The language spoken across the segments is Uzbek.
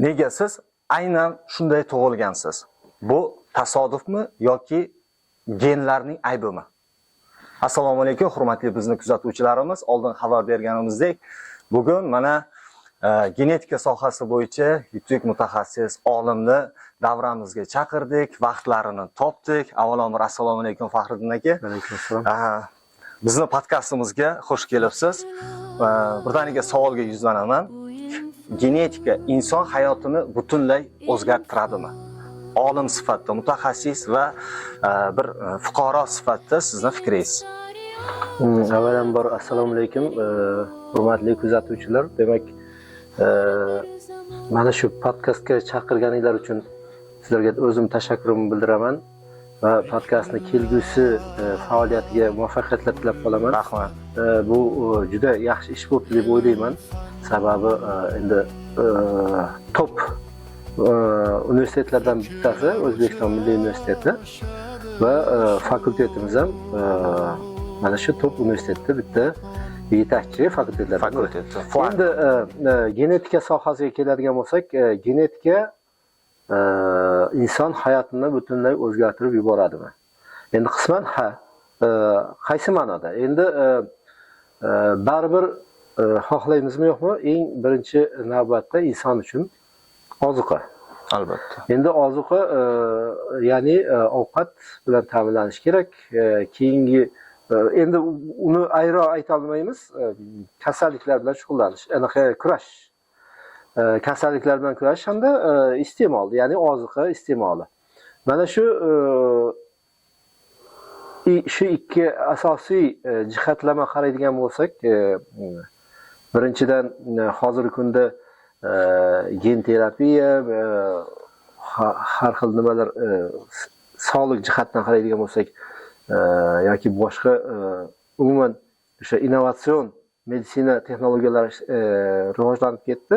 Nega siz aynan shunday tug'ilgansiz? Bu tasodifmi yoki genlarning aybimi? Assalomu alaykum, hurmatli bizni kuzatuvchilarimiz. Oldin xabar berganimizdek, bugun mana genetika sohasi bo'yicha yetuk mutaxassis olimni davramizga chaqirdik, vaqtlarini topdik. Avvalambor, assalomu alaykum, Faxriddin aka. Alaykum assalom. Aha, bizni podkastimizga xush kelibsiz. Birdaniga savolga yuzlanaman. Genetika inson hayotini butunlay o'zgartiradimi? Olim sifatida, mutaxassis va bir fuqaro sifatida sizni fikringiz. Avvalambor, assalomu alaykum, hurmatli kuzatuvchilar. Demak, mana shu podkastga chaqirganinglar uchun sizlarga o'zim tashakkurimni bildiraman va podkastni kelgusi faoliyatiga muvaffaqiyatlar tilab qolaman. Rahmat. Bu juda yaxshi ish bo'libdi deb o'ylayman. Sababi endi top universitetlardan bittasi O'zbekiston Milliy universiteti va fakultetimiz ham mana shu top universitetda bitta yetakchi fakultetlardan biri. Fakultet. Endi genetika sohasiga keladigan bo'lsak, genetika inson hayotini butunlay o'zgartirib yuboradimi? Endi qisman ha. Qaysi ma'noda? Endi baribir xohlaymizmi yo'qmi, eng birinchi navbatda inson uchun ozuqa. Albatta. Endi ozuqa, ya'ni ovqat bilan ta'minlanish kerak. Keyingi endi uni ayro ayta olmaymiz. Kasalliklar bilan shug'ullanish, anaqa kurash. Kasalliklar bilan kurashish hamda iste'mol, ya'ni ozuqa iste'moli. Mana shu shu ikki asosiy jihatlama qaraydigan bo'lsak, birinchidan, hozirgi kunda gen terapiya, har xil nimalar, sog'liq jihatdan qaraydigan bo'lsak yoki boshqa, umuman o'sha innovatsion meditsina texnologiyalari rivojlanib ketdi.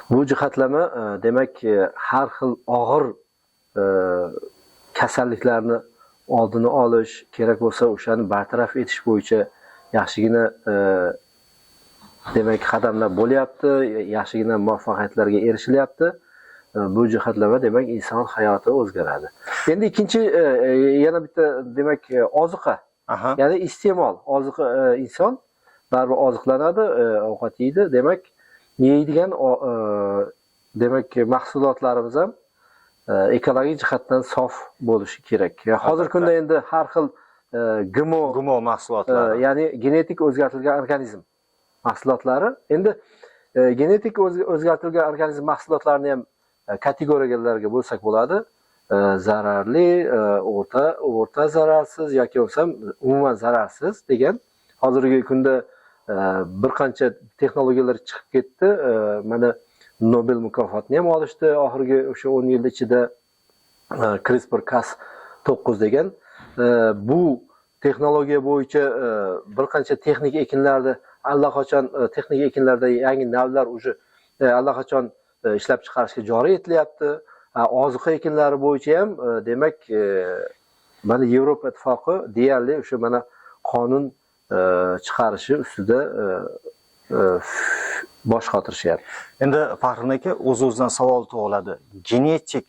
Bu jihatlama, demak, har xil og'ir kasalliklarni oldini olish, kerak bo'lsa o'shani bartaraf etish bo'yicha yaxshigina, demak, qadamlar bo'lyapti, yaxshigina muvaffaqiyatlarga erishilyapti. Bu jihatlama, demak, inson hayoti o'zgaradi. Endi ikkinchi, yana bitta, demak, ozuqa, ya'ni iste'mol, ozuqa. Inson baribir oziqlanadi, ovqat yeydi. Demak, yeydigan demak, mahsulotlarimiz ham ekologik jihatdan sof bo'lishi kerak. Hozirgi kunda endi har xil GMO GMO mahsulotlari. Ya'ni genetik o'zgartirilgan organizm mahsulotlari. Endi genetik o'zgartirilgan organizm mahsulotlarini ham kategoriyalarga bo'lsak bo'ladi. Zararli, o'rta zararsiz yoki bo'lmasam umuman zararsiz degan. Hozirgi kunda bir qancha texnologiyalar chiqib ketdi. Mana Nobel mukofotini ham olishdi oxirgi o'sha 10 yil ichida, CRISPR Cas 9 degan. Bu texnologiya bo'yicha bir qancha texnik ekinlarni allaqachon, texnik ekinlarda yangi navlar уже allaqachon ishlab chiqarishga joriy etilyapti. Oziqa ekinlari bo'yicha ham, demak, mana Yevropa Ittifoqi deyarli o'sha mana qonun chiqarishi ustida bosh qotirishyapti. Endi, Faxriddin aka, o'z o'zidan savol tug'iladi. Genetik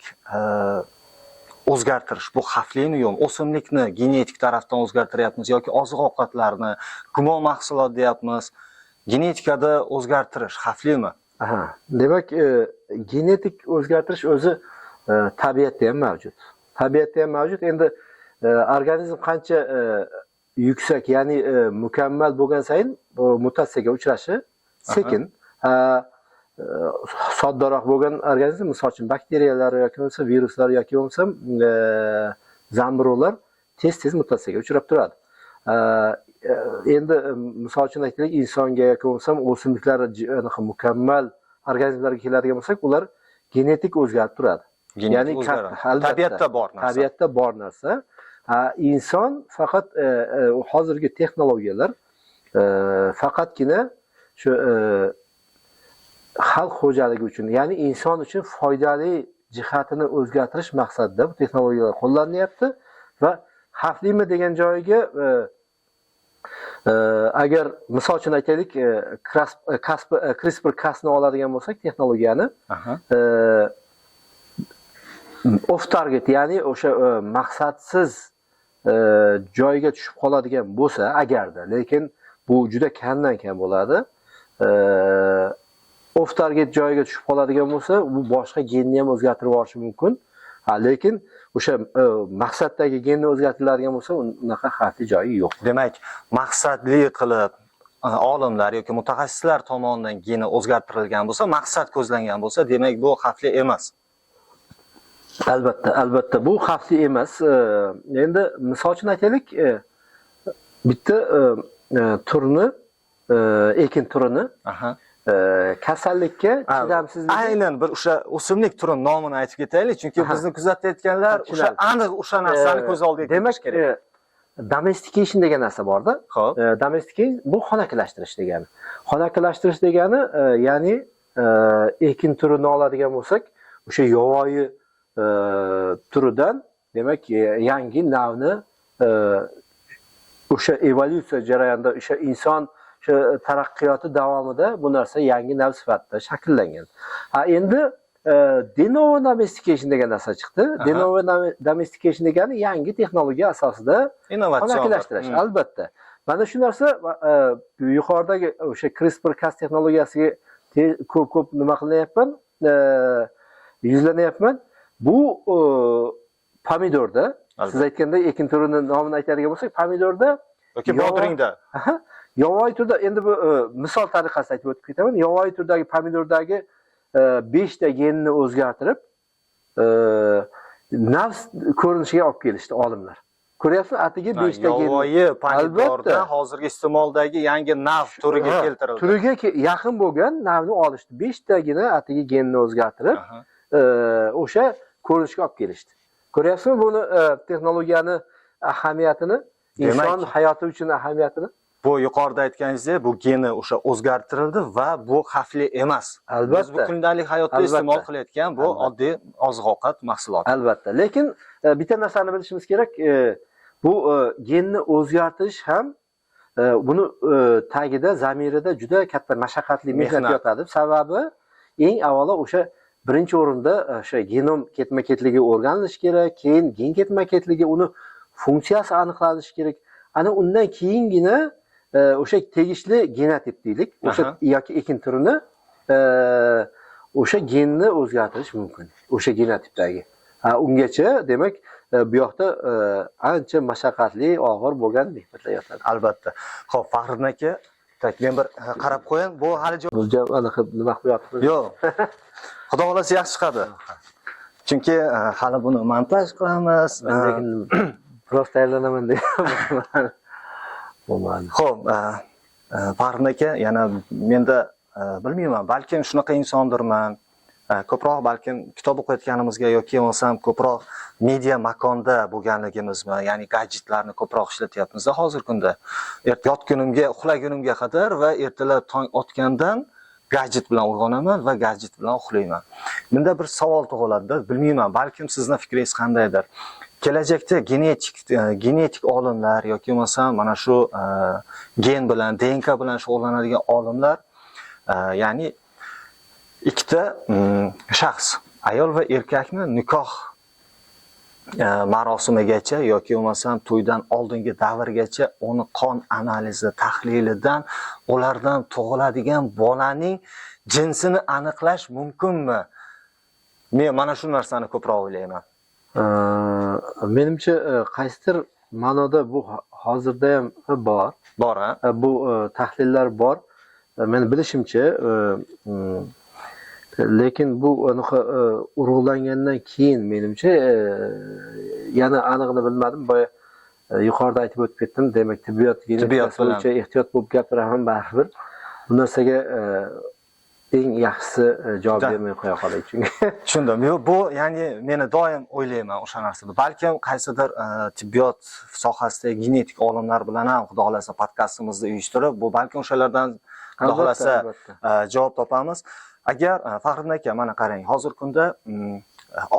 o'zgartirish bu xavflimi yo'qmi? O'simlikni genetik tarafdan o'zgartiryapmiz yoki oziq ovqatlarni GMO mahsulot deyapmiz. Genetikada o'zgartirish xavflimi? Aha. Demak, genetik o'zgartirish o'zi tabiatda ham mavjud. Tabiatda ham mavjud. Endi organizm qancha yuksak, ya'ni mukammal bo'lgan sayin bu mutatsiyaga uchrashi sekin. Soddaroq bo'lgan organizm, misol uchun, bakteriyalar yoki bo'lmasa viruslar yoki bo'lmasa zamburug'lar tez-tez mutatsiyaga uchrab turadi. Endi misol uchun aytaylik, insonga yoki bo'lmasam o'simliklar, anaqa mukammal organizmlarga keladigan bo'lsak, ular genetik o'zgarib turadi. Genetik Ya'ni o'zgaradi. Albatta. Tabiatda bor narsa. Tabiatda bor narsa. Ha, inson faqat hozirgi texnologiyalar faqatgina shu xalq xo'jaligi uchun, ya'ni inson uchun foydali jihatini o'zgartirish maqsadida bu texnologiyalar qo'llanilyapti va xavflimi degan joyiga Agar misol uchun aytaylik, CRISPR Casni oladigan bo'lsak, texnologiyani off target, ya'ni o'sha maqsadsiz joyga tushib qoladigan bo'lsa agarda, lekin bu juda kamdan kam bo'ladi. Off target joyiga tushib qoladigan bo'lsa, bu boshqa genni ham o'zgartirib yuborishi mumkin. Ha, lekin o'sha maqsaddagi genni o'zgartiriladigan bo'lsa, unaqa xavfli joyi yo'q. Demak, maqsadli qilib olimlar yoki mutaxassislar tomonidan geni o'zgartirilgan bo'lsa, maqsad ko'zlangan bo'lsa, demak, bu xavfli emas. Albatta, albatta, bu xavfli emas. Endi misol uchun aytaylik, bitta turni, ekin turini kasallikka chidamsizligi. Aynan bir o'sha o'simlik turini nomini aytib ketaylik, chunki bizni kuzatayotganlar o'sha Tushunarli. aniq o'sha narsani ko'z oldiga Demak, keltirish kerak. Domestication degan narsa borda. Domestication bu xonakilashtirish degani. Xonakilashtirish degani, ya'ni ekin turini oladigan bo'lsak, o'sha yovvoyi turidan, demak, yangi navni o'sha evolyutsiya jarayonida, o'sha inson o'sha taraqqiyoti davomida bu narsa yangi nav sifatida shakllangan. Ha, endi de novo domestication degan narsa chiqdi. De novo domestication degani yangi texnologiya asosida Innovatsion. xonakilashtirish, albatta. Mana shu narsa yuqoridagi o'sha CRISPR Cas texnologiyasiga ko'p ko'p nima qilyapman, yuzlanyapman. Bu pomidorda, siz aytganday ekin turini nomini aytadigan bo'lsak, pomidorda Yoki bodringda. Aha, yovvoyi turda, endi bu misol tariqasida aytib o'tib ketaman. Yovvoyi turdagi pomidordagi 5 ta genni o'zgartirib, nafs ko'rinishiga olib kelishdi olimlar. Ko'ryapsizmi, atigi 5 ta gen. Yovvoyi pomidordan Albatta. hozirgi iste'moldagi yangi nav turiga keltirildi. Turiga yaqin bo'lgan navni olishdi. 5 tagina atigi genni o'zgartirib, o'sha ko'rinishga olib kelishdi. Ko'ryapsizmi buni texnologiyani ahamiyatini, inson hayoti uchun ahamiyatini? Bu yuqorida aytganingizdek, bu geni o'sha o'zgartirildi va bu xavfli emas. Albatta. Biz bu kundalik hayotda iste'mol qilayotgan bu oddiy oziq-ovqat mahsuloti. Albatta. Lekin bitta narsani bilishimiz kerak, bu genni o'zgartirish ham buni tagida, zamirida juda katta mashaqqatli mehnat Mehnat. yotadi. Sababi eng avvalo o'sha birinchi o'rinda o'sha genom ketma-ketligi o'rganilishi kerak, keyin gen ketma-ketligi, uni funksiyasi aniqlanishi kerak. Ana undan keyingina o'sha tegishli genotip deylik, o'sha yoki ekin turini o'sha genni o'zgartirish mumkin, o'sha genotipdagi. Ha, ungacha demak, bu yoqda ancha mashaqqatli, og'ir bo'lgan mehnatlar yotadi. Albatta. Xo'p, Faxriddin aka, так, men bir qarab qo'ying. Bu hali Bu anaqa nima qilib yotibmiz? Yo'q. Xudo xolasa yaxshi chiqadi. Chunki hali buni montaj qilamiz. Lekin biroz tayyorlanaman degan bo'lmadi. Xo'p, Faxriddin aka, yana menda bilmayman, balkim shunaqa insondirman. Ko'proq balkim kitob o'qiyotganimizga yoki bo'lmasam ko'proq media makonda bo'lganligimizmi, ya'ni gadjetlarni ko'proq ishlatyapmiz hozirgi kunda. Yotgunimga, uxlagunimga qadar va ertalab tong otgandan gadjet bilan uyg'onaman va gadjet bilan uxlayman. Bunda bir savol tug'iladi, bilmayman, balkim sizni fikringiz qandaydir. Kelajakda genetik olimlar yoki bo'lmasam mana shu gen bilan, DNK bilan shug'ullanadigan olimlar, ya'ni ikkita shaxs, ayol va erkakni nikoh marosimigacha yoki bo'lmasam to'ydan oldingi davrgacha uni qon analizi, tahlilidan ulardan tug'iladigan bolaning jinsini aniqlash mumkinmi? Men mana shu narsani ko'proq o'ylayman. Menimcha, qaysidir ma'noda bu hozirda ham bor. Bor, ha? Bu tahlillar bor. Meni bilishimcha, lekin bu anaqa urug'langandan keyin menimcha, yana anig'ini bilmadim. Boya yuqorida aytib o'tib ketdim. Demak, tibbiyot Tibbiyot genetikasi bilan. bo'yicha ehtiyot bo'lib gapiraman baribir. Bu narsaga eng yaxshisi javob bermay qo'ya qolay chunki. Tushundim. Yo'q, bu ya'ni meni doim o'ylayman o'sha narsani. Balkim qaysidir tibbiyot sohasidagi genetik olimlar bilan ham Xudo xolasa podkastimizni uyushtirib, bu balkim o'shalardan Xudo xolasa javob topamiz. Agar Faxriddin aka, mana qarang, hozirgi kunda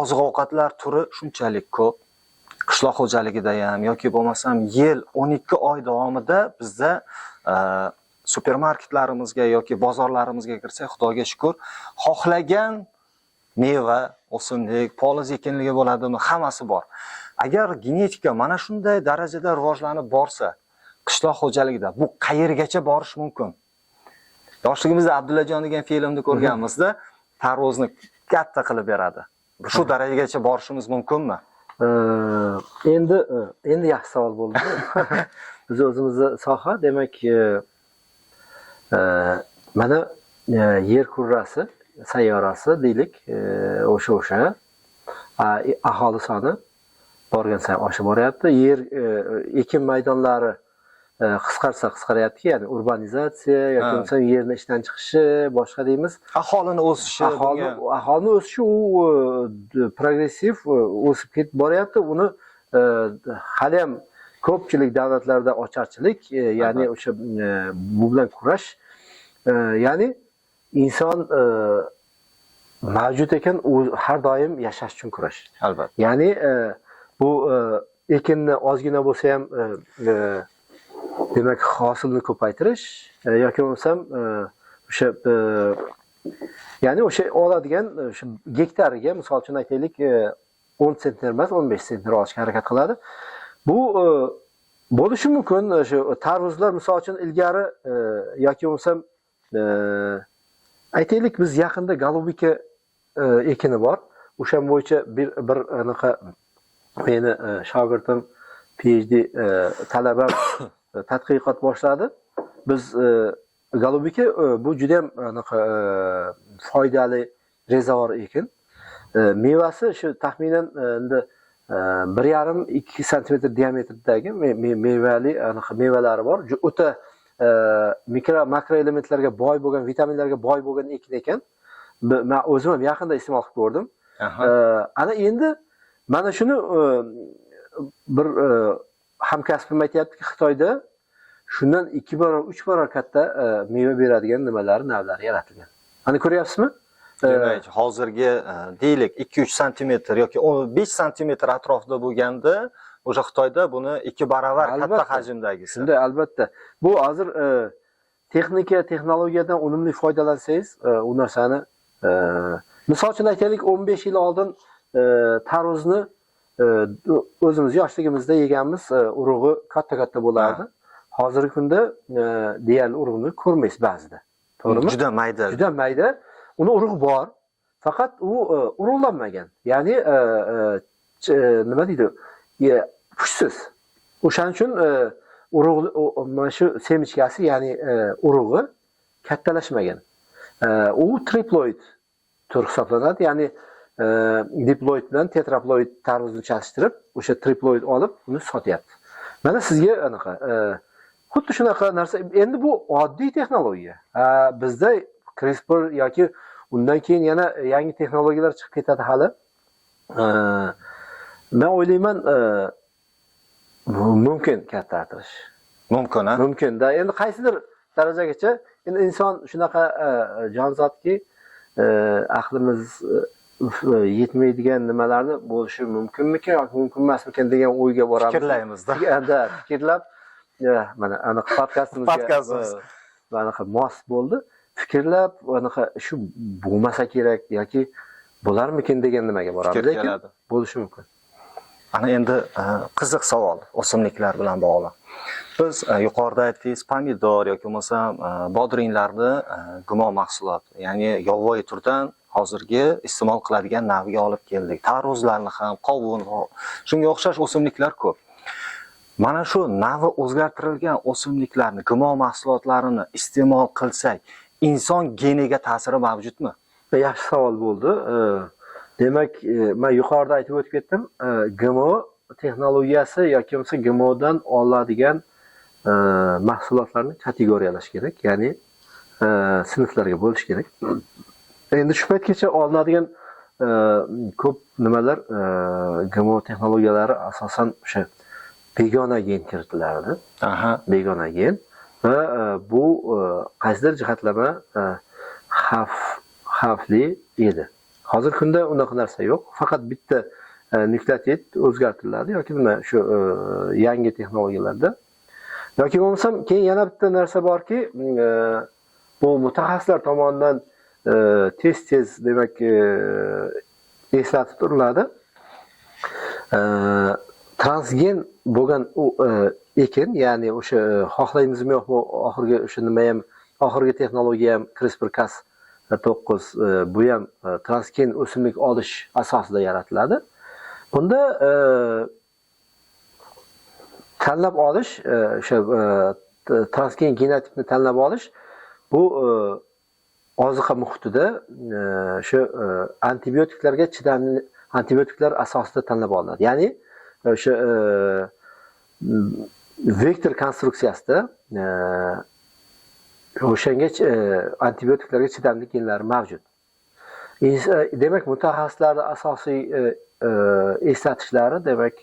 oziq-ovqatlar turi shunchalik ko'p. Qishloq xo'jaligida ham yoki bo'lmasam yil 12 oy davomida bizda supermarketlarimizga yoki bozorlarimizga kirsak, Xudoga shukur, xohlagan meva, o'simlik, poliz ekinligi bo'ladimi, hammasi bor. Agar genetika mana shunday darajada rivojlanib borsa, qishloq xo'jaligida bu qayergacha borish mumkin? Yoshligimizda Abdullajon degan filmni ko'rganmizda, tarvuzni katta qilib beradi. Shu darajagacha borishimiz mumkinmi? Endi yaxshi savol bo'ldi. Biz o'zimizni soha, demak, mana yer kurrasi, sayyorasi deylik, o'sha aholi soni borgan sayin oshib boryapti. Yer ekin maydonlari qisqarsa qisqaryapti, ya'ni urbanizatsiya yoki bo'lmasa yerni ishdan chiqishi, boshqa deymiz. Aholini o'sishi, aholini o'sishi u progressiv o'sib ketib boryapti. Uni hali ham ko'pchilik davlatlarda ocharchilik, ya'ni o'sha bu bilan kurash, ya'ni inson mavjud ekan, u har doim yashash uchun kurash. Albatta. Ya'ni bu ekinni ozgina bo'lsa ham, demak, hosilni ko'paytirish yoki bo'lmasam o'sha ya'ni o'sha oladigan o'sha gektariga, misol uchun aytaylik, 10 sentner emas, 15 sentner olishga harakat qiladi. Bu bo'lishi mumkin. O'sha tarvuzlar, misol uchun, ilgari yoki bo'lmasam aytaylik, biz yaqinda голубика ekini bor. O'shan bo'yicha bir anaqa meni shogirdim, PhD talabam tadqiqot boshladi. Biz голубика bu juda ham anaqa foydali rezavor ekin. Mevasi shu taxminan endi 1,5-2 santimetr diametrdagi mevali anaqa mevalari bor. O'ta mikro makroelementlarga boy bo'lgan, vitaminlarga boy bo'lgan ekin ekan. Men o'zim ham yaqinda iste'mol qilib ko'rdim. Ana endi mana shuni bir hamkasbim aytyaptiki, Xitoyda shundan 2 barobar, 3 barobar katta meva beradigan nimalari, navlari yaratilgan. Ana ko'ryapsizmi? Demak, hozirgi deylik 2-3 santimetr yoki 15 santimetr atrofida bo'lganda, o'sha Xitoyda buni 2 baravar katta hajmdagisi. Shunday, albatta. Bu hozir texnika, texnologiyadan unumli foydalansangiz, u narsani misol uchun aytaylik, 15 yil oldin tarvuzni o'zimiz yoshligimizda yeganmiz, urug'i katta-katta bo'lardi. Hozirgi kunda deyarli urug'ni ko'rmaysiz ba'zida. To'g'rimi? Juda mayda. Juda mayda. Uni urug'i bor, faqat u urug'lanmagan. Ya'ni nima deydi? Pushsiz. O'shaning uchun urug' mana shu семечка si, ya'ni urug'i kattalashmagan. U triploid tur hisoblanadi. Ya'ni diploid bilan tetraploid tarvuzni chalishtirib, o'sha triploid olib, uni sotyapti. Mana sizga anaqa xuddi shunaqa narsa. Endi bu oddiy texnologiya. Bizda CRISPR yoki undan keyin yana yangi texnologiyalar chiqib ketadi hali. Men o'ylayman, mumkin kattartirish. Mumkin, ha? Mumkin-da. Endi qaysidir darajagacha, endi inson shunaqa jonzotki, aqlimiz yetmaydigan nimalarni bo'lishi mumkinmikin yoki mumkin emasmikin degan o'yga boramiz. Fikrlaymiz-da. Da, fikrlab, mana anaqa podkastimizga Podkastimiz. Anaqa mos bo'ldi. Fikrlab, anaqa shu bo'lmasa kerak yoki bo'larmikin degan nimaga boramiz, Fikr lekin keladi. bo'lishi mumkin. Ana endi qiziq savol o'simliklar bilan bog'liq. Biz yuqorida aytdingiz, pomidor yoki bo'lmasam bodringlarni GMO mahsulot, ya'ni yovvoyi turdan hozirgi iste'mol qiladigan navga olib keldik. Tarvuzlarni ham, qovun, shunga o'xshash o'simliklar ko'p. Mana shu navi o'zgartirilgan o'simliklarni, GMO mahsulotlarini iste'mol qilsak, inson geniga ta'siri mavjudmi? Yaxshi savol bo'ldi. Demak, men yuqorida aytib o'tib ketdim. GMO texnologiyasi yoki bo'lmasa GMOdan oladigan mahsulotlarni kategoriyalash kerak, ya'ni sinflarga bo'lish kerak. Endi shu paytgacha olinadigan ko'p nimalar GMO texnologiyalari asosan o'sha begona gen kiritilardi. Begona gen va bu qaysidir jihatlama xavfli edi. Hozirgi kunda unaqa narsa yo'q. Faqat bitta nukleotid o'zgartiriladi yoki nima shu yangi texnologiyalarda. Yoki bo'lmasam keyin yana bitta narsa borki, bu mutaxassislar tomonidan tez-tez demak eslatib turiladi. Transgen bo'lgan u ekin, ya'ni o'sha xohlaymizmi yo'qmi, oxirgi o'sha nima ham, oxirgi texnologiya ham CRISPR-Cas9, bu ham transgen o'simlik olish asosida yaratiladi. Bunda tanlab olish, o'sha transgen genotipni tanlab olish bu oziqa muhitida o'sha antibiotiklarga chidamli antibiotiklar asosida tanlab olinadi. Ya'ni o'sha vektor konstruksiyasida o'shanga antibiotiklarga chidamli genlar mavjud. Demak, mutaxassislarning asosiy eslatishlari, demak,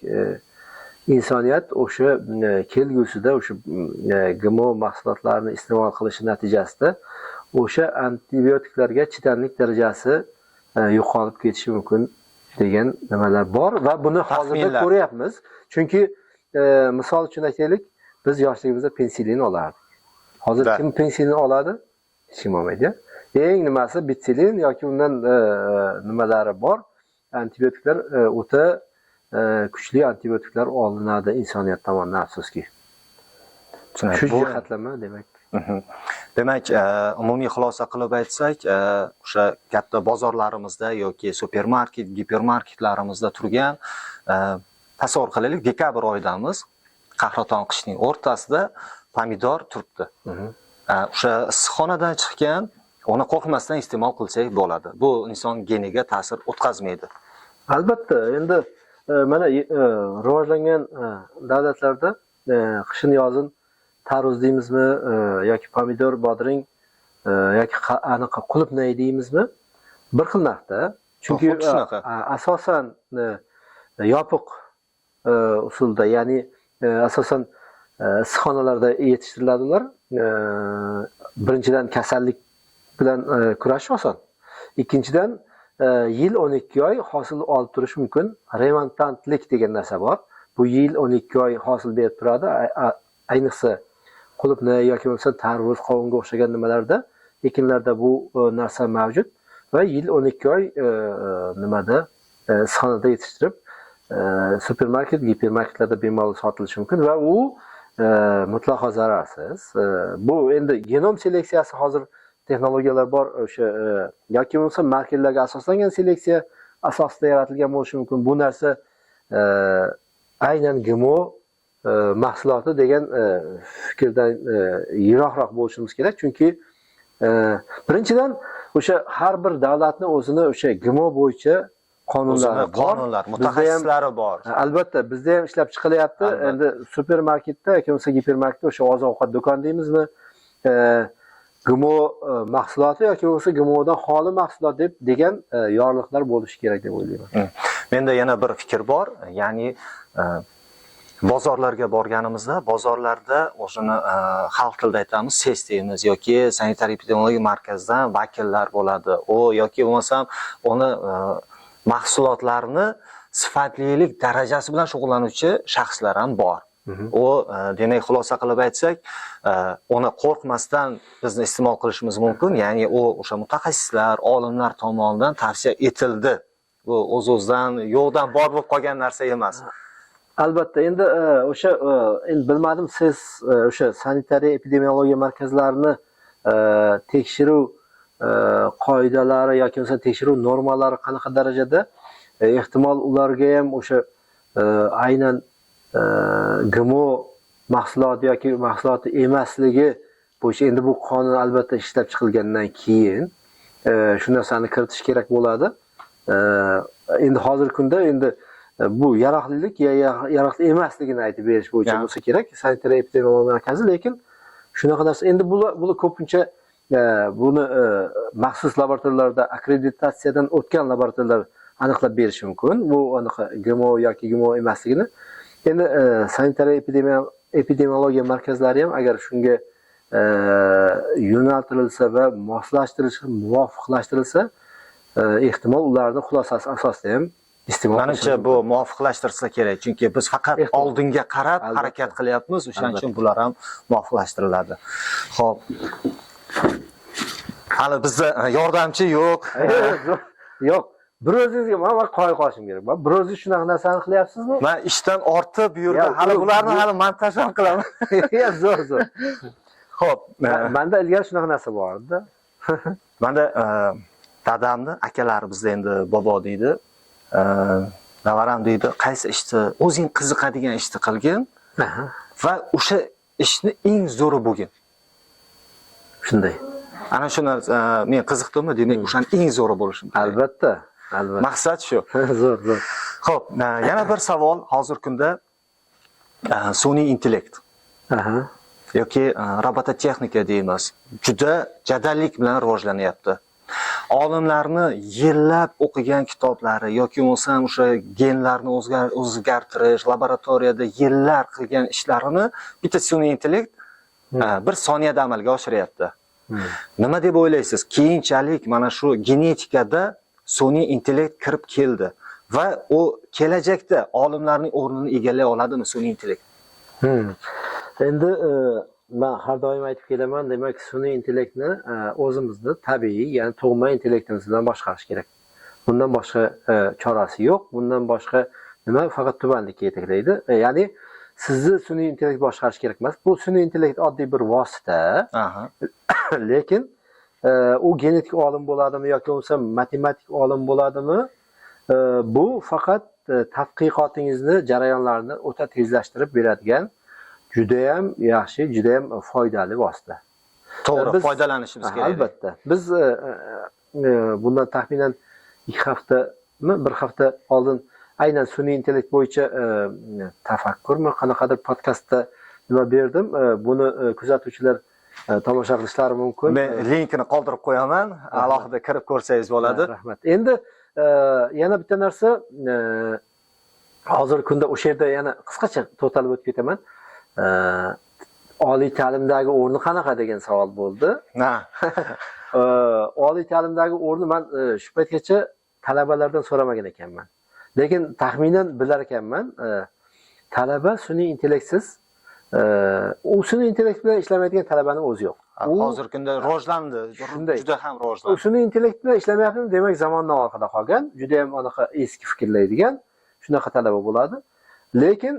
insoniyat o'sha kelgusida o'sha GMO mahsulotlarini iste'mol qilishi natijasida o'sha antibiotiklarga chidamlik darajasi yo'qolib ketishi mumkin degan nimalar bor va buni hozirda ko'ryapmiz. Chunki misol uchun aytaylik, biz yoshligimizda pensilin olardik. Hozir kim pensilin oladi? Hech kim olmaydi. Eng nimasi bitsilin yoki undan nimalari bor. Antibiotiklar o'ta kuchli antibiotiklar olinadi insoniyat tomonidan, afsuski. Shu jihatlama demak. Demak, umumiy xulosa qilib aytsak, o'sha katta bozorlarimizda yoki supermarket, gipermarketlarimizda turgan, tasavvur qilaylik, dekabr oyidamiz, qahraton qishning o'rtasida pomidor turibdi. O'sha issiqxonadan chiqqan, uni qo'rqmasdan iste'mol qilsak bo'ladi. Bu inson geniga ta'sir o'tkazmaydi. Albatta, endi mana rivojlangan davlatlarda qishin yozin tarvuz deymizmi yoki pomidor, bodring yoki anaqa qulupnay deymizmi, bir xil narxda. Chunki asosan yopiq usulda, ya'ni asosan issiqxonalarda yetishtiriladi ular. Birinchidan kasallik bilan kurashish oson. Ikkinchidan yil 12 oy hosil olib turish mumkin. Remontantlik degan narsa bor. Bu yil 12 oy hosil berib turadi. Ayniqsa qulupnay yoki bo'lmasa tarvuz, qovunga o'xshagan nimalarda, ekinlarda bu narsa mavjud va yil 12 oy nimada issiqxonada yetishtirib, supermarket, gipermarketlarda bemalol sotilishi mumkin va u mutlaqo zararsiz. Bu endi genom seleksiyasi hozir texnologiyalar bor, o'sha yoki bo'lmasa markerlarga asoslangan seleksiya asosida yaratilgan bo'lishi mumkin. Bu narsa aynan GMO mahsuloti degan fikrdan yiroqroq bo'lishimiz kerak, chunki birinchidan o'sha har bir davlatni o'zini o'sha GMO bo'yicha qonunlari bor, qonunlar, mutaxassislari bor. Albatta, bizda ham ishlab chiqilyapti. Endi supermarketda yoki bo'lmasa gipermarketda o'sha oziq-ovqat do'koni deymizmi, GMO mahsuloti yoki bo'lmasa GMOdan xoli mahsulot deb degan yorliqlar bo'lishi kerak deb o'ylayman. Menda yana bir fikr bor, ya'ni bozorlarga borganimizda, bozorlarda o'shani xalq tilida aytamiz, SES deymiz yoki sanitar epidemiologiya markazidan vakillar bo'ladi. U yoki bo'lmasam uni mahsulotlarni sifatlilik darajasi bilan shug'ullanuvchi shaxslar ham bor. U demak, xulosa qilib aytsak, uni qo'rqmasdan bizni iste'mol qilishimiz mumkin. Ya'ni u o'sha mutaxassislar, olimlar tomonidan tavsiya etildi. Bu o'z-o'zidan yo'qdan bor bo'lib qolgan narsa emas. Albatta, endi o'sha endi bilmadim, siz o'sha sanitariya epidemiologiya markazlarini tekshiruv qoidalari yoki bo'lmasa tekshiruv normalari qanaqa darajada, ehtimol ularga ham o'sha aynan GMO mahsuloti yoki mahsuloti emasligi bo'yicha endi bu qonun albatta ishlab chiqilgandan keyin shu narsani kiritish kerak bo'ladi. Endi hozirgi kunda endi bu yaroqlilik ya yaroqli emasligini aytib berish bo'yicha bo'lsa kerak sanitariya epidemiologiya markazi, lekin shunaqa narsa endi bular ko'pincha buni maxsus laboratoriyalarda akkreditatsiyadan o'tgan laboratoriyalar aniqlab berishi mumkin. Bu anaqa GMO yoki GMO emasligini. Endi sanitariya epidemiologiya markazlari ham agar shunga yo'naltirilsa va moslashtirilsa, muvofiqlashtirilsa, ehtimol ularning xulosasi asosida ham Iste'mol Manimcha, bu muvofiqlashtirsa kerak, chunki biz faqat Ehtimol. oldinga qarab harakat qilyapmiz, o'shaning uchun bular ham muvofiqlashtiriladi. Xo'p. Hali bizda yordamchi yo'q. Yo'q, bir o'zingizga man qoyil qolishim kerak. Man bir o'zingiz shunaqa narsani qilyapsizmi? Man ishdan ortib bu yerda Ya, hali bularni hali montaj ham qilaman. Ya, zo'r, zo'r. Xo'p, Manda ilgari shunaqa narsa bor edi. Manda dadamni akalari, bizda endi bobo deydi. Navaram deydi, qaysi ishni o'zing qiziqadigan ishni qilgin va o'sha ishni eng zo'ri bo'lgin. Shunday. Ana shu narsa men qiziqdimmi, demak, o'shani eng zo'ri bo'lishim kerak. Albatta, albatta. Maqsad shu. Zo'r, zo'r. Xo'p, yana bir savol: hozirgi kunda sun'iy intellekt yoki robototexnika deymiz, juda jadallik bilan rivojlanyapti. Olimlarni yillab o'qigan kitoblari yoki bo'lmasam o'sha genlarni o'zgartirish, laboratoriyada yillar qilgan ishlarini bitta sun'iy intellekt bir soniyada amalga oshiryapti. Nima deb o'ylaysiz? Keyinchalik mana shu genetikada sun'iy intellekt kirib keldi va u kelajakda olimlarning o'rnini egallay oladimi sun'iy intellekt? Endi man har doim aytib kelaman, demak, sun'iy intellektni o'zimizni tabiiy, ya'ni tug'ma intellektimiz bilan boshqarish kerak. Bundan boshqa chorasi yo'q. Bundan boshqa nima faqat tubanlikka yetaklaydi. Ya'ni sizni sun'iy intellekt boshqarish kerak emas. Bu sun'iy intellekt oddiy bir vosita. Lekin u genetik olim bo'ladimi yoki bo'lmasa matematik olim bo'ladimi? Bu faqat tadqiqotingizni jarayonlarini o'ta tezlashtirib beradigan judayam yaxshi, judayam foydali vosita. To'g'ri foydalanishimiz kerak. Albatta. Biz bundan taxminan 2 haftami, bir hafta oldin aynan sun'iy intellekt bo'yicha tafakkurmi, qanaqadir podkastda nima berdim. Buni kuzatuvchilar tomosha qilishlari mumkin. Men linkini qoldirib qo'yaman, alohida kirib ko'rsangiz bo'ladi. Rahmat. Endi yana bitta narsa, hozirgi kunda o'sha yerda yana qisqacha to'xtalib o'tib ketaman. Oliy ta'limdagi o'rni qanaqa degan savol bo'ldi. Oliy ta'limdagi o'rni man shu paytgacha talabalardan so'ramagan ekanman. Lekin taxminan bilar ekanman. Talaba sun'iy intellektsiz, u sun'iy intellekt bilan ishlamaydigan talabaning o'zi yo'q. Hozirgi kunda rivojlandi. Shunday. Juda ham U rivojlandi. sun'iy intellekt bilan ishlamayaptimi, demak, zamondan orqada qolgan, juda ham anaqa eski fikrlaydigan shunaqa talaba bo'ladi. Lekin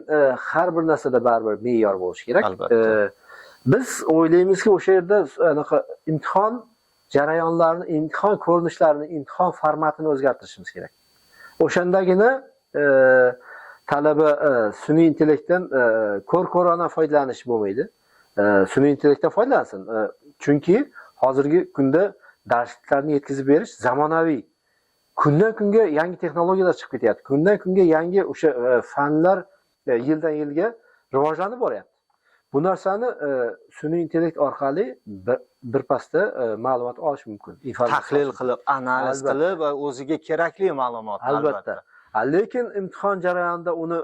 har bir narsada baribir me'yor bo'lishi kerak. Albatta. Biz o'ylaymizki, o'sha yerda anaqa imtihon jarayonlarini, imtihon ko'rinishlarini, imtihon formatini o'zgartirishimiz kerak. O'shandagina talaba sun'iy intellektdan ko'r-ko'rona foydalanish bo'lmaydi. Sun'iy intellektdan foydalansin. Chunki hozirgi kunda darsliklarni yetkazib berish zamonaviy. Kundan kunga yangi texnologiyalar chiqib ketyapti. Kundan kunga yangi o'sha fanlar yildan yilga rivojlanib boryapti. Bu narsani sun'iy intellekt orqali birpasda ma'lumot olish mumkin. Informatsiya Tahlil olish qilib, analiz qilib va o'ziga kerakli ma'lumot. Albatta. Lekin imtihon jarayonida uni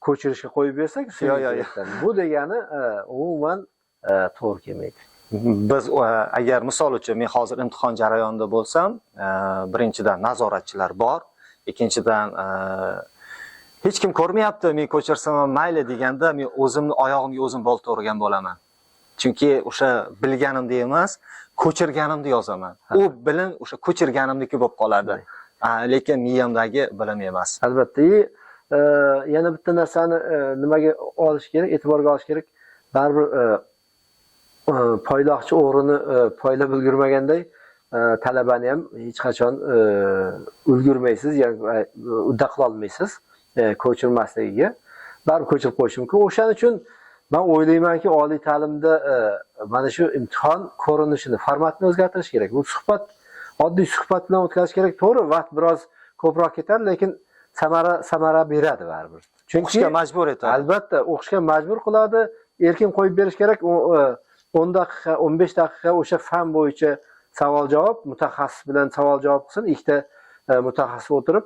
ko'chirishga qo'yib bersak, sun'iy Yo'q, yo'q, yo'q. intellektdan, bu degani umuman to'g'ri kelmaydi. Biz agar misol uchun men hozir imtihon jarayonida bo'lsam, birinchidan, nazoratchilar bor, ikkinchidan, hech kim ko'rmayapti, men ko'chirsam ham mayli deganda men o'zimni oyog'imga o'zim bolta urgan bo'laman. Chunki o'sha bilganimni emas, ko'chirganimni yozaman. U bilim o'sha ko'chirganimniki bo'lib qoladi. Lekin miyamdagi bilim emas. Albatta. И, yana bitta narsani nimaga olish kerak, e'tiborga olish kerak. Baribir poyloqchi o'g'rini poylab ulgurmaganday, talabani ham hech qachon ulgurmaysiz, ya'ni udda qila olmaysiz ko'chirmasligiga. Baribir ko'chirib qo'yishi mumkin. O'shaning uchun men o'ylaymanki, oliy ta'limda mana shu imtihon ko'rinishini, formatini o'zgartirish kerak. Bu suhbat, oddiy suhbat bilan o'tkazish kerak. To'g'ri, vaqt biroz ko'proq ketadi, lekin samara beradi baribir. Chunki O'qishga majbur etadi. Albatta, o'qishga majbur qiladi. Erkin qo'yib berish kerak. U 10 daqiqa, 15 daqiqa o'sha fan bo'yicha savol-javob, mutaxassis bilan savol-javob qilsin, ikkita mutaxassis o'tirib,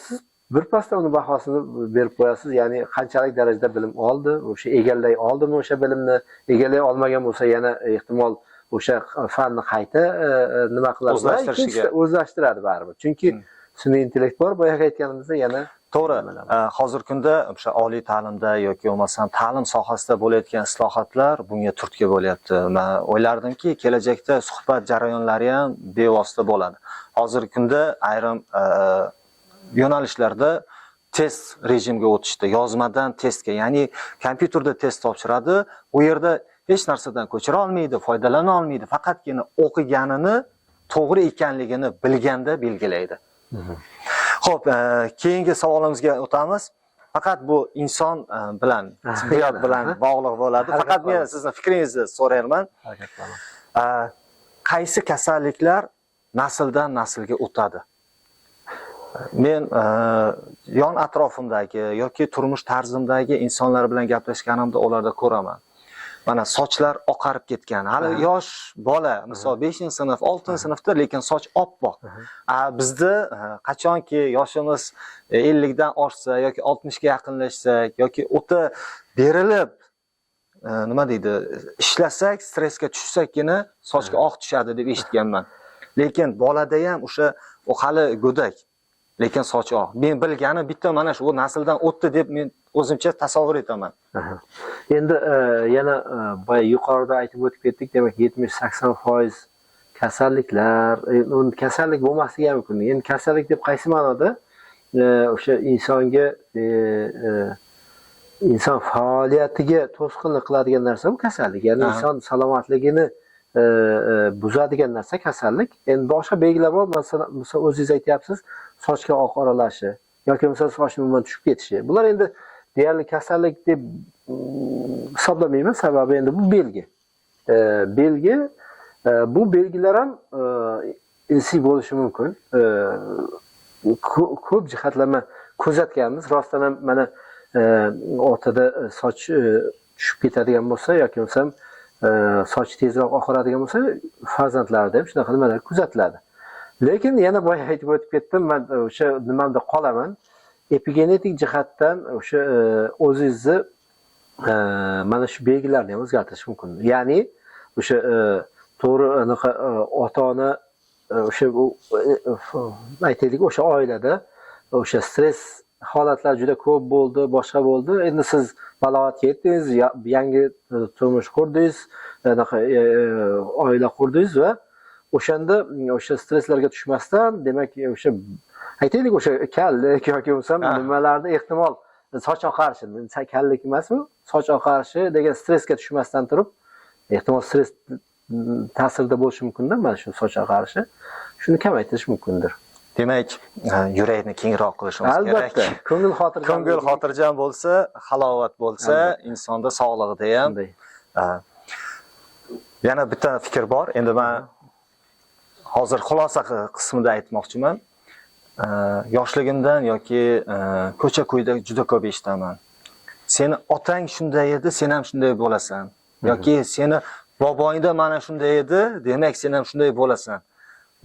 siz birpasda uni bahosini berib qo'yasiz. Ya'ni qanchalik darajada bilim oldi, o'sha egallay oldimi o'sha bilimni, egallay olmagan bo'lsa yana ehtimol o'sha fanni qayta nima qiladi, O'zlashtirishiga. Ikkinchisi o'zlashtiradi baribir. Chunki Sun'iy intellekt bor, boyagi aytganimizda yana. To'g'ri. Hozirgi kunda o'sha oliy ta'limda yoki bo'lmasam ta'lim sohasida bo'layotgan islohotlar bunga turtki bo'lyapti. Men o'ylardimki, kelajakda suhbat jarayonlari ham bevosita bo'ladi. Hozirgi kunda ayrim yo'nalishlarda test rejimga o'tishdi. Yozmadan testga, ya'ni kompyuterda test topshiradi. U yerda hech narsadan ko'chira olmaydi, foydalana olmaydi. Faqatgina o'qiganini to'g'ri ekanligini bilganda belgilaydi. Xo'p, keyingi savolimizga o'tamiz. Faqat bu inson bilan, tibbiyot bilan bog'liq bo'ladi. Harakat Faqat men qilaman. sizni fikringizni so'rayman. Harakat qilaman. Qaysi kasalliklar nasldan naslga o'tadi? Men yon atrofimdagi yoki turmush tarzimdagi insonlar bilan gaplashganimda ularda ko'raman. Mana sochlar oqarib ketgan. Hali yosh bola, misol 5-sinf, 6-sinfda, lekin soch oppoq. Bizda qachonki yoshimiz 50 dan oshsa yoki 60 ga yaqinlashsak yoki o'ta berilib nima deydi, ishlasak, stressga tushsakgina sochga oq tushadi deb eshitganman. Lekin bolada ham o'sha u hali go'dak, lekin sochi oq. Men bilganim bitta mana shu, u nasldan o'tdi deb men o'zimcha tasavvur etaman. Endi yana boya yuqorida aytib o'tib ketdik, demak 70-80% kasalliklar, uni kasallik bo'lmasligi ham mumkin. Endi kasallik deb qaysi ma'noda? O'sha insonga inson faoliyatiga to'sqinlik qiladigan narsa bu kasallik. Ya'ni inson salomatligini buzadigan narsa kasallik. Endi boshqa belgilar bor, masalan, misol o'zingiz aytyapsiz, sochga oq aralashi yoki misol sochni umuman tushib ketishi. Bular endi deyarli kasallik deb hisoblamayman, sababi endi bu belgi. Belgi, bu belgilar ham irsiy bo'lishi mumkin. Ko'p jihatlama kuzatganmiz. Rostdan ham mana o'rtada soch tushib ketadigan bo'lsa yoki bo'lmasam soch tezroq oqaradigan bo'lsa, farzandlarda ham shunaqa nimalar kuzatiladi. Lekin yana boya aytib o'tib ketdim, man o'sha nimamda qolaman. Epigenetik jihatdan o'sha o'zingizni mana shu belgilarni ham o'zgartirish mumkin. Ya'ni o'sha to'g'ri anaqa ota-ona o'sha aytaylik, o'sha oilada o'sha stress holatlar juda ko'p bo'ldi, boshqa bo'ldi. Endi siz balog'atga yetdingiz, yangi turmush qurdingiz, anaqa oila qurdingiz va o'shanda o'sha stresslarga tushmasdan, demak, o'sha aytaylik, o'sha kallik yoki bo'lmasam nimalarni ehtimol soch oqarishi, kallik emasmi? Soch oqarishi degan stressga tushmasdan turib, ehtimol stress ta'sirida bo'lishi mumkinda mana shu soch oqarishi. Shuni kamaytirish mumkindir. Demak, yurakni kengroq qilishimiz kerak. Albatta, ko'ngil xotirjam. Ko'ngil xotirjam bo'lsa, halovat bo'lsa, insonda sog'lig'ida ham Shunday. Yana bitta fikr bor. Endi men hozir xulosa qismida aytmoqchiman. Yoshligimdan yoki ko'cha-ko'yda juda ko'p eshitaman. Seni otang shunday edi, sen ham shunday bo'lasan. Yoki seni boboingda mana shunday edi, demak sen ham shunday bo'lasan.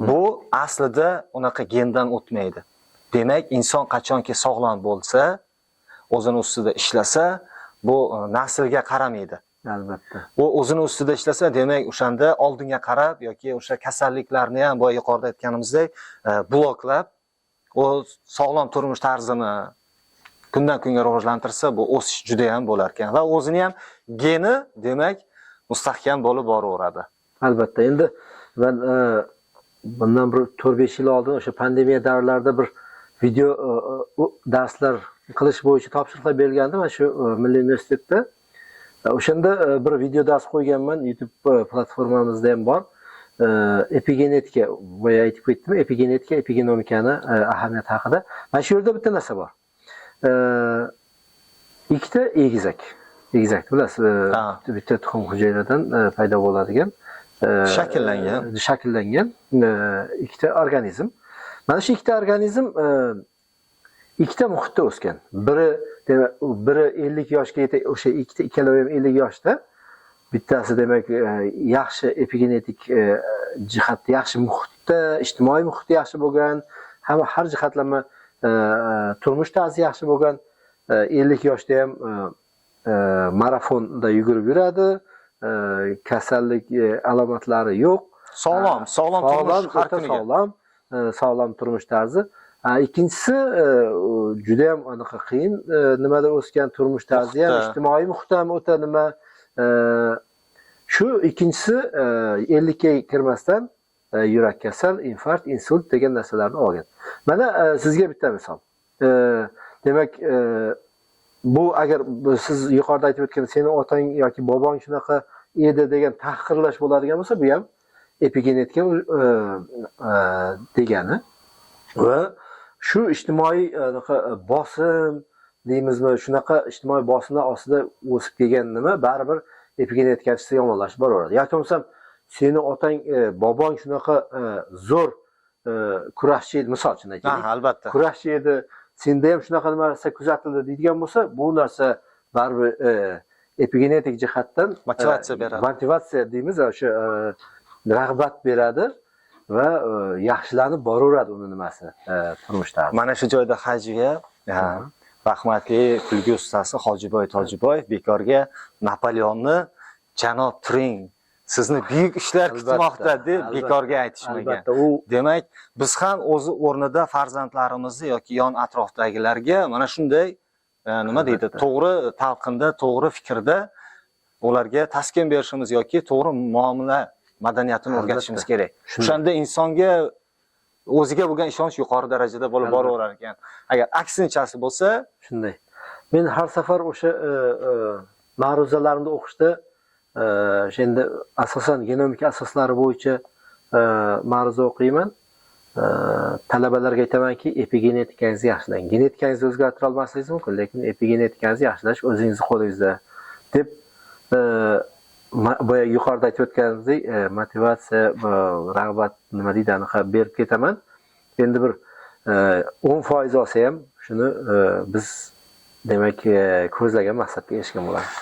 Bu aslida unaqa gendan o'tmaydi. Demak, inson qachonki sog'lom bo'lsa, o'zini ustida ishlasa, bu naslga qaramaydi. Albatta. U o'zini ustida ishlasa, demak, o'shanda oldinga qarab yoki o'sha kasalliklarni ham boya yuqorida aytganimizdek, bloklab, u sog'lom turmush tarzini kundan kunga rivojlantirsa, bu o'sish juda ham bo'lar ekan va o'zini ham geni, demak, mustahkam bo'lib boraveradi. Albatta. Endi man bundan bir 4-5 yil oldin o'sha pandemiya davrlarida bir video darslar qilish bo'yicha topshiriqlar berilgandi mana shu Milliy universitetda. O'shanda bir video dars qo'yganman, YouTube platformamizda ham bor. Epigenetika, boya aytib ketdim, epigenetika, epigenomikani ahamiyati haqida. Mana shu yerda bitta narsa bor. Ikkita egizak. Egizak bilasiz, bitta tuxum hujayradan paydo bo'ladigan Shakllangan. Shakllangan ikkita organizm. Mana shu ikkita organizm ikkita muhitda o'sgan. Biri, demak, biri 50 yoshga yetib, o'sha ikkita ikkalovi ham 50 yoshda. Bittasi, demak, yaxshi epigenetik jihatda, yaxshi muhitda, ijtimoiy muhiti yaxshi bo'lgan, hamma har jihatlama turmush tarzi yaxshi bo'lgan, 50 yoshda ham marafonda yugurib yuradi, kasallik alomatlari yo'q. Sog'lom, sog'lom turmush har o'ta kuniga. Sog'lom, sog'lom turmush tarzi. Ikkinchisi judayam anaqa qiyin nimada o'sgan, turmush tarzi ham, ijtimoiy muhit ham o'ta nima. Shu ikkinchisi 50 ga kirmasdan yurak kasal, infarkt, insult degan narsalarni olgan. Mana sizga bitta misol. Demak, bu agar siz yuqorida aytib o'tgan seni otang yoki bobong shunaqa edi degan tahqirlash bo'ladigan bo'lsa, bu ham epigenetika degani va shu ijtimoiy anaqa bosim deymizmi, shunaqa ijtimoiy bosimlar ostida o'sib kelgan nima baribir epigenetikasi yomonlashib boraveradi. Yoki bo'lmasam seni otang, bobong shunaqa zo'r kurashchi edi, misol uchun aytaylik. Albatta. Kurashchi edi, senda ham shunaqa narsa kuzatildi deydigan bo'lsa, bu narsa baribir epigenetik jihatdan motivatsiya beradi. Motivatsiya deymiz, o'sha rag'bat beradi va yaxshilanib boraveradi uni nimasi, turmush tarzi. Mana shu joyda hajiga rahmatli kulgi ustasi Hojiboy Tojiboyev bekorga Napoleonni "Janob, turing, sizni buyuk ishlar kutmoqda" deb bekorga aytishmagan. Albatta, u Demak, biz ham o'zi o'rnida farzandlarimizni yoki yon atrofdagilarga mana shunday nima deydi, to'g'ri talqinda, to'g'ri fikrda ularga taskin berishimiz yoki to'g'ri muomala madaniyatini o'rgatishimiz kerak. O'shanda insonga o'ziga bo'lgan ishonch yuqori darajada bo'lib boraverar ekan. Agar aksinchasi bo'lsa, shunday. Men har safar o'sha ma'ruzalarimni o'qishda o'sha endi asosan genomika asoslari bo'yicha ma'ruza o'qiyman. Talabalarga aytamanki, epigenetikangizni yaxshilang. Genetikangizni o'zgartira olmasligingiz mumkin, lekin epigenetikangizni yaxshilash o'zingizni qo'lingizda deb boya yuqorida aytib o'tganimizdek, motivatsiya, rag'bat nima deydi, anaqa berib ketaman. Endi bir 10% olsa ham shuni biz demak ko'zlagan maqsadga erishgan bo'lamiz.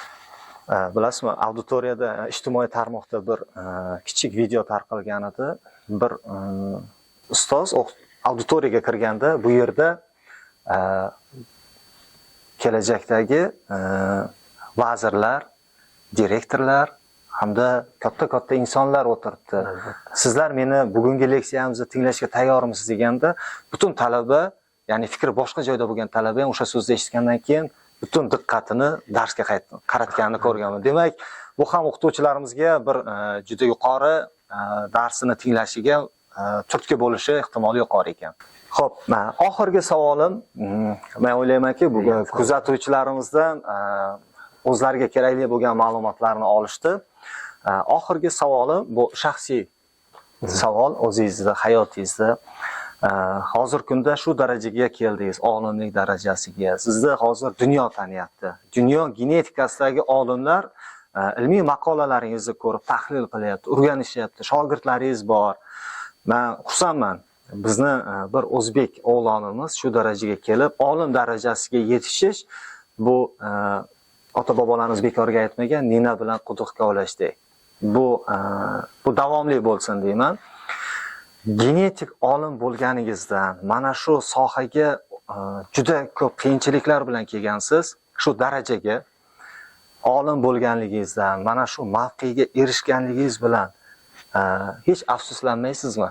Bilasizmi, auditoriyada ijtimoiy tarmoqda bir kichik video tarqalgan edi. Bir ustoz auditoriyaga kirganda bu yerda kelajakdagi vazirlar, direktorlar hamda katta-katta insonlar o'tiribdi. "Sizlar meni bugungi leksiyamizni tinglashga tayyormisiz?" deganda, butun talaba, ya'ni fikri boshqa joyda bo'lgan talaba ham o'sha so'zni eshitgandan keyin butun diqqatini darsga qaratganini ko'rganman. Demak, bu ham o'qituvchilarimizga bir juda yuqori darsini tinglashiga turtki bo'lishi ehtimoli yuqori ekan. Xo'p, oxirgi savolim, men o'ylaymanki, bugun kuzatuvchilarimizdan o'zlariga kerakli bo'lgan ma'lumotlarni olishdi. Oxirgi savolim bu shaxsiy savol, o'zingizni hayotingizda hozir kunda shu darajaga keldingiz, olimlik darajasiga. Sizni hozir dunyo taniyapti. Dunyo genetikasidagi olimlar ilmiy maqolalaringizni ko'rib tahlil qilyapti, o'rganishyapti, shogirdlaringiz bor. Men xursandman. Bizni bir o'zbek o'g'lonimiz shu darajaga kelib, olim darajasiga yetishish bu ota bobolarimiz bekorga aytmagan, nina bilan quduq kovlashdek. Bu davomli bo'lsin deyman. Genetik olim bo'lganingizdan mana shu sohaga juda ko'p qiyinchiliklar bilan kelgansiz, shu darajaga olim bo'lganligingizdan, mana shu mavqega erishganligingiz bilan hech afsuslanmaysizmi?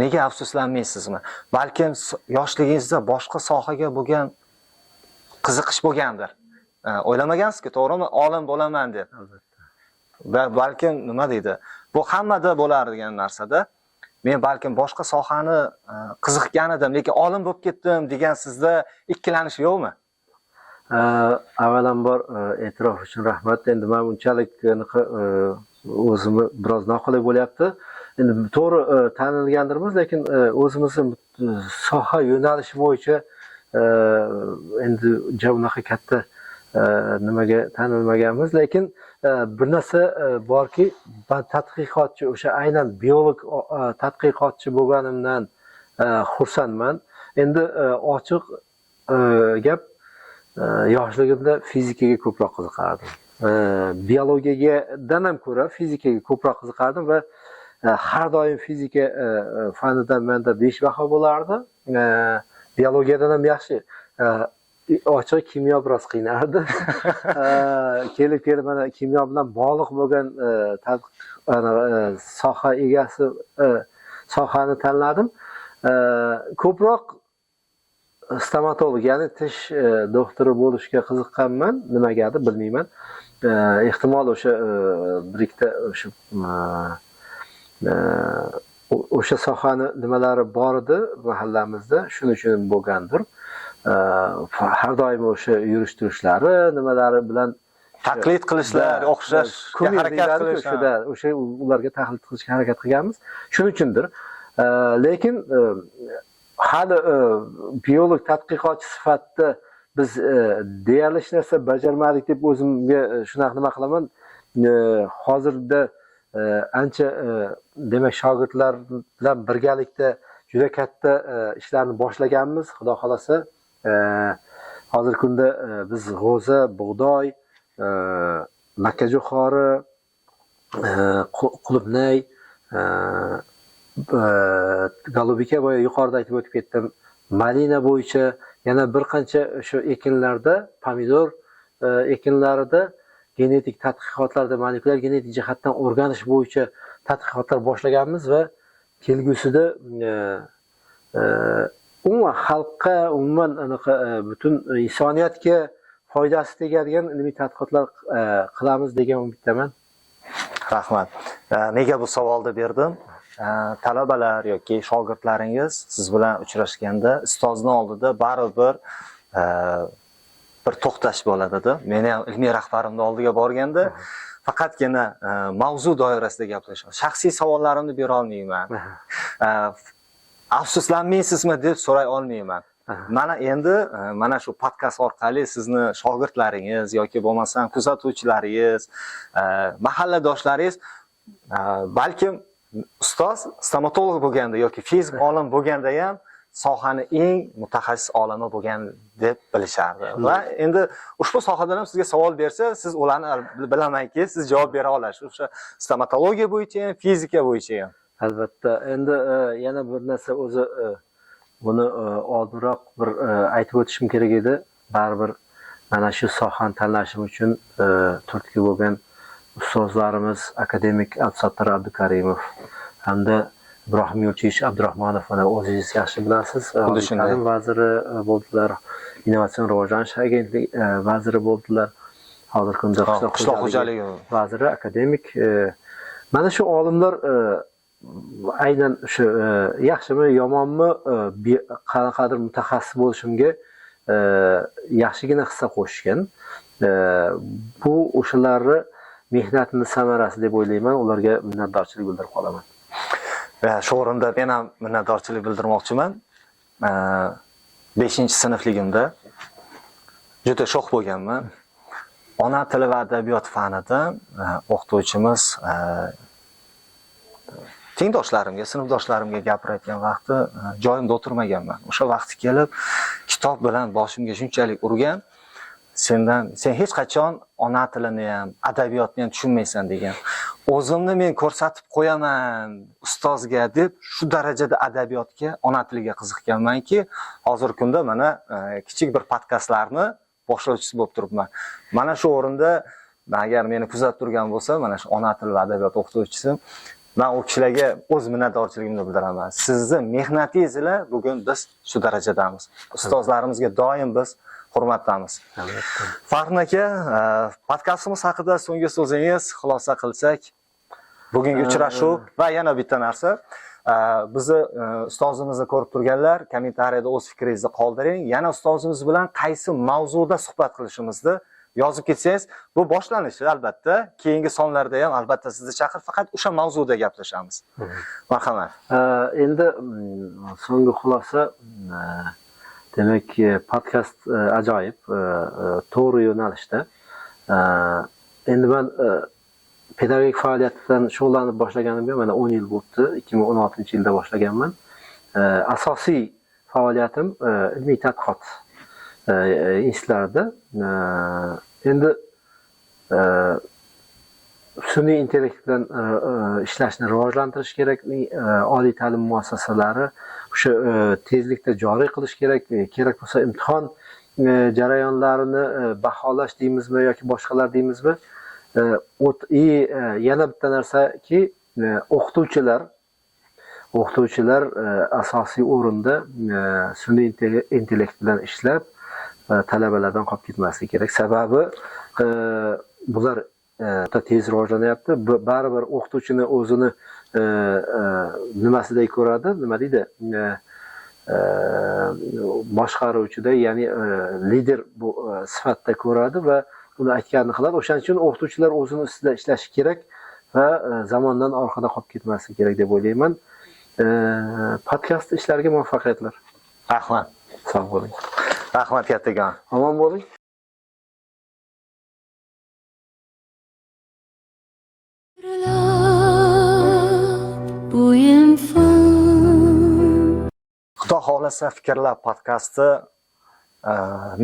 Nega afsuslanmaysizmi? Balkim yoshligingizda boshqa sohaga bo'lgan qiziqish bo'lgandir. O'ylamagansiz-ku, to'g'rimi? Olim bo'laman deb. Albatta. Balkim nima deydi? Bu hammada bo'lar degan narsada. Men balkim boshqa sohani qiziqqan edim, lekin olim bo'lib ketdim degan sizda ikkilanish yo'qmi? Avvalambor e'tirof uchun rahmat. Endi men bunchalik anaqa o'zimni biroz noqulay bo'lyapti. Endi to'g'ri tanilgandirmiz, lekin o'zimizni soha yo'nalishi bo'yicha endi ja unaqa katta nimaga tanilmaganmiz, lekin bir narsa borki, man tadqiqotchi, o'sha aynan biolog tadqiqotchi bo'lganimdan xursandman. Endi ochiq gap, yoshligimda fizikaga ko'proq qiziqardim. Biologiyagadan ham ko'ra fizikaga ko'proq qiziqardim va har doim fizika fanidan menda 5 baho bo'lardi. Biologiyadan ham yaxshi. Ochig'i kimyo biroz qiynardi. Kelib kelib mana kimyo bilan bog'liq bo'lgan ana, soha egasi sohani tanladim. Ko'proq Stomatolog, ya'ni tish doktori bo'lishga qiziqqanman. Nimagadir bilmayman. Ehtimol o'sha bir ikkita o'sha o'sha sohani nimalari bor edi mahallamizda, shuning uchun bo'lgandir. Har doim o'sha yurish turishlari nimalari bilan taqlid qilishlar, o'xshashga harakat qilish, o'sha o'sha ularga taqlid qilishga harakat qilganmiz. Shuning uchundir. Lekin hali biolog tadqiqotchi sifatida biz deyarli hech narsa bajarmadik deb o'zimga shunaqa nima qilaman. Hozirda ancha, demak, shogirdlar bilan birgalikda juda katta ishlarni boshlaganmiz. Xudo xolasa, hozirgi kunda biz g'o'za, bug'doy, makkajo'xori, qulupnay, голубика, boya yuqorida aytib o'tib ketdim, malina bo'yicha yana bir qancha shu ekinlarda, pomidor ekinlarida genetik tadqiqotlarda, molekulyar genetik jihatdan o'rganish bo'yicha tadqiqotlar boshlaganmiz va kelgusida umuman xalqqa, umuman anaqa butun insoniyatga foydasi tegadigan ilmiy tadqiqotlar qilamiz degan umiddaman. Rahmat. Nega bu savolni berdim? Talabalar yoki shogirdlaringiz siz bilan uchrashganda ustozni oldida baribir bir to'xtash bo'ladida. Meni ham ilmiy rahbarimni oldiga borganda faqatgina mavzu doirasida gaplashaman. Shaxsiy savollarimni bera olmayman. Afsuslanmaysizmi deb so'ray olmayman. Mana endi mana shu podkast orqali sizni shogirdlaringiz yoki bo'lmasam kuzatuvchilaringiz, mahalladoshlaringiz balkim ustoz stomatolog bo'lganda yoki fizik olim bo'lganda ham sohani eng mutaxassis olimi bo'lgan deb bilishardi. Va endi ushbu sohadan ham sizga savol bersa, siz ularni bilamanki, siz javob bera olasiz. O'sha stomatologiya bo'yicha ham, fizika bo'yicha ham. Albatta. Endi yana bir narsa o'zi buni oldinroq bir aytib o'tishim kerak edi. Baribir mana shu sohani tanlashim uchun turtki bo'lgan ustozlarimiz akademik Abdusattor Abdukarimov hamda Ibrohim Yo'lchiyevich Abdurahmonov, mana o'zingiz yaxshi bilasiz. Xuddi shunday. Ta'lim vaziri bo'ldilar, innovatsion rivojlanish agentligi vaziri bo'ldilar. Hozirgi kunda qishloq xo'jaligi vaziri, akademik. Mana shu olimlar aynan shu yaxshimi, yomonmi, qanaqadir mutaxassis bo'lishimga yaxshigina hissa qo'shgan. Bu o'shalarni mehnatini samarasi deb o'ylayman. Ularga minnatdorchilik bildirib qolaman. Va shu o'rinda men ham minnatdorchilik bildirmoqchiman. 5-sinfligimda juda sho'x bo'lganman. Ona tili va adabiyot fanidan o'qituvchimiz tengdoshlarimga, sinfdoshlarimga gapirayotgan vaqti joyimda o'tirmaganman. O'sha vaqti kelib kitob bilan boshimga shunchalik urgan, sendan sen hech qachon ona tilini ham, adabiyotni ham tushunmaysan degan. O'zimni men ko'rsatib qo'yaman ustozga deb shu darajada adabiyotga, ona tiliga qiziqqanmanki, hozirgi kunda mana kichik bir podkastlarni boshlovchisi bo'lib turibman. Mana shu o'rinda agar meni kuzatib turgan bo'lsa, mana shu ona tili va adabiyot o'qituvchisi, men u kishilarga o'z minnatdorchiligimni bildiraman. Sizni mehnatingiz bilan bugun biz shu darajadamiz. Ustozlarimizga doim biz hurmatdamiz. Albatta. Farhon aka, podkastimiz haqida so'nggi so'zingiz, xulosa qilsak, bugungi uchrashuv va yana bitta narsa, bizni ustozimizni ko'rib turganlar kommentariyada o'z fikringizni qoldiring. Yana ustozimiz bilan qaysi mavzuda suhbat qilishimizni yozib ketsangiz, bu boshlanishi albatta. Keyingi sonlarda ham albatta sizni chaqirib, faqat o'sha mavzuda gaplashamiz. Marhamat. Endi so'nggi xulosa, demak, podkast ajoyib, to'g'ri yo'nalishda. Endi man pedagogik faoliyat bilan shug'ullanib boshlaganimga mana 10 yil bo'libdi. 2016-yilda boshlaganman. Asosiy faoliyatim ilmiy tadqiqot institutlarida. Endi sun'iy intellekt bilan ishlashni rivojlantirish kerak. Oliy ta'lim muassasalari o'sha tezlikda joriy qilish kerak. Kerak bo'lsa imtihon jarayonlarini baholash deymizmi yoki boshqalar deymizmi? Yana bitta narsaki, o'qituvchilar O'qituvchilar asosiy o'rinda sun'iy intellekt bilan ishlab, talabalardan qolib ketmasligi kerak. Sababi bular o'ta tez rivojlanyapti. Baribir o'qituvchini o'zini nimasiday ko'radi, nima deydi, boshqaruvchida, ya'ni lider bu sifatida ko'radi va uni aytganini qiladi. O'shaning uchun o'qituvchilar o'zini ustida ishlashi kerak va zamondan orqada qolib ketmasligi kerak deb o'ylayman. Podkast ishlariga muvaffaqiyatlar. Rahmat. Sog' bo'ling. Rahmat kattakon. Omon bo'ling. Bu ilm fan. Xudo xohlasa, Fikrlar podkasti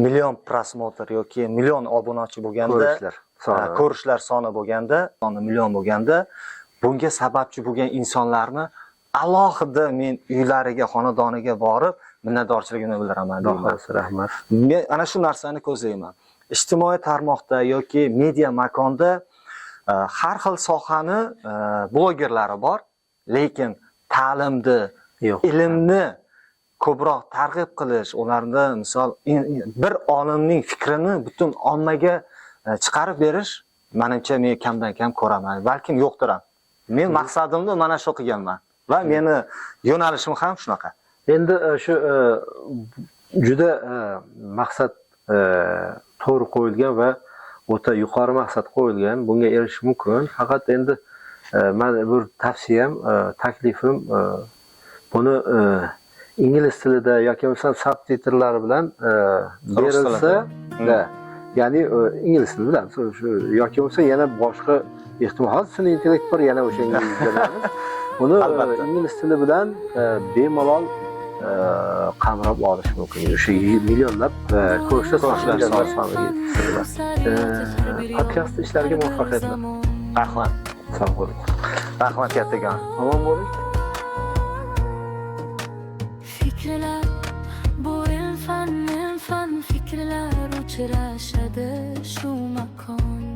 million просмотр yoki million obunachi bo'lganda, Ko'rishlar soni. Ko'rishlar soni bo'lganda, soni million bo'lganda, bunga sababchi bo'lgan insonlarni alohida men uylariga, xonadoniga borib minnatdorchiligimni bildiraman Xudo deyman. xohlasa, rahmat. Men ana shu narsani ko'zlayman. Ijtimoiy tarmoqda yoki media makonda har xil sohani blogerlari bor, lekin ta'limni, Yo'q. ilmni ko'proq targ'ib qilish, ularni misol bir olimning fikrini butun ommaga chiqarib berish, manimcha, men kamdan kam ko'raman, balkim yo'qdir ham. Men maqsadimni mana shu qilganman va meni yo'nalishim ham shunaqa. Endi shu juda maqsad to'g'ri qo'yilgan va o'ta yuqori maqsad qo'yilgan. Bunga erishish mumkin. Faqat endi man bir tavsiyam, taklifim, buni ingliz tilida yoki bo'lmasam subtitrlari bilan berilsa, tilida. Da, ya'ni ingliz tili bilan shu yoki bo'lmasa yana boshqa ehtimol, hozir sun'iy intellekt bor, yana o'sha inglizchadan. Buni ingliz tili bilan bemalol qamrab olish mumkin. O'sha millionlab ko'rishlar Ko'rishlar millionlar soni. soniga yetadi. Podkast ishlariga muvaffaqiyatlar. Rahmat. Sog' bo'ling. Rahmat kattakon. Omon bo'ling. Fikrlar bu ilm fan, ilm fan, fikrlar uchrashadi shu makon.